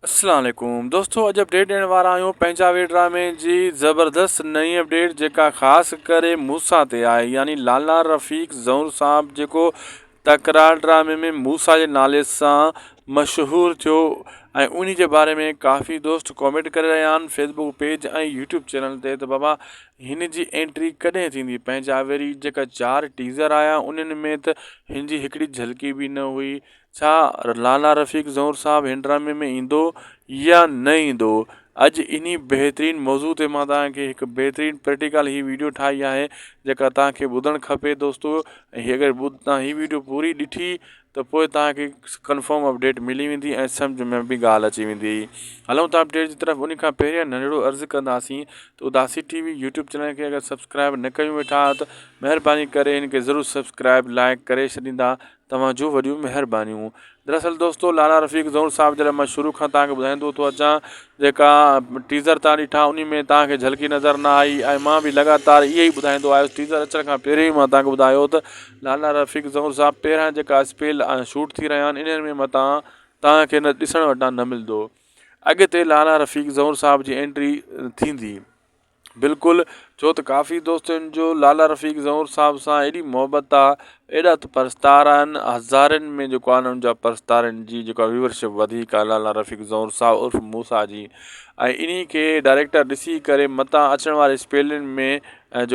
اسلام عليڪم دوستو اڄ اپڊيٽ ڏيڻ وارا آهيون پنهنجا وي ڊرامي جي زبردست نئين اپڊيٽ جيڪا خاص ڪري موسيٰ تي آهي يعني لالا رفيق زئور صاحب جيڪو تڪرار ڊرامي ۾ موسيٰ جي نالي سان مشهور ٿيو ۽ انهي جي باري ۾ ڪافي دوست ڪامينٽ ڪري رهيا آهن فيسبوڪ پيج ۽ يوٽيوب چينل تي ته بابا هن جي انٽري ڪڏهن ٿيندي پنهنجا ويري جيڪا چار ٽيزر آيا انهن ۾ ته هن جي هڪڙي جهلڪي به نه هئي ڇا لالا رفيق زئور صاحب هن ڊرامي ۾ ايندو يا نه ايندو؟ اڄ انهي بهترين موضوع تي مان توهان کي هڪ بهترين پريڪٽيڪل هي ويڊيو ٺاهي آهي جيڪا توهان کي ٻڌڻ کپي دوستو ۽ هي اگر توهان هي ويڊيو پوري ڏٺي ته پوء توهان کي ڪنفرم اپڊيٽ ملي ويندي ۽ سمجھ ۾ به ڳالهه اچي ويندي. هلون ٿا اپڊيٽ جي طرف ان کان پهريان ننڍڙو عرض ڪنداسين ته Udasi T V YouTube channel کي اگر سبسڪرائب نه ڪيون ويٺا ته مهرباني ڪري هن کي ضرور سبسڪرائب لائڪ ڪري ڇڏيندا توهان جون وڏيون مهربانيون. دراصل دوستو لالا رفيق زئور صاحب جڏهن مان شروع کان توهان کي ٻڌائيندو ٿو اچان جيڪا ٽيزر توهان ڏٺا انهي ۾ توهان کي جهلڪي نظر نه آئي ۽ مان به لڳاتار اهي ئي ٻڌائيندو آيس ٽيزر اچڻ کان پهريون ئي مان توهان کي ٻڌايو ته لالا رفيق زئور صاحب پهريان جيڪا اسپيل ۽ شوٽ ٿي رهيا آهن انهن ۾ متان توهان کي نه ڏسڻ وٽان نه ملندو اڳتي لالا رفيق زئور صاحب جي انٽري ٿيندي. بلڪل ڇو ته ڪافي دوستن جو لالا رفيق زئور صاحب سان ايڏي محبت آ ايڏا ته پرستار آهن هزارن ۾ جيڪو آهن ان جا پرستارن جي جيڪا ويورشپ وڌيڪ آ لالا رفيق زئور صاحب عرف موسيٰ جي ۽ انهي کي ڊائريڪٽر ڏسي ڪري متان اچڻ واري اسپيلن ۾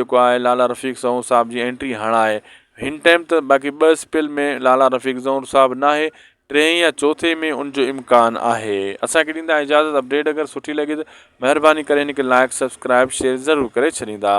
جيڪو آهي لالا رفيق زئور صاحب جي انٽري هڻائي هن ٽائيم ته باقي ٻه اسپيل ۾ لالا رفيق زئور صاحب ناهي ٽئين يا چوٿين ۾ ان جو امڪان آهي. اسان کي ڏيندا اجازت اپڊيٽ اگر سٺي لڳي ته مهرباني ڪري هن کي لائڪ سبسڪرائب شيئر ضرور ڪري ڇڏيندا.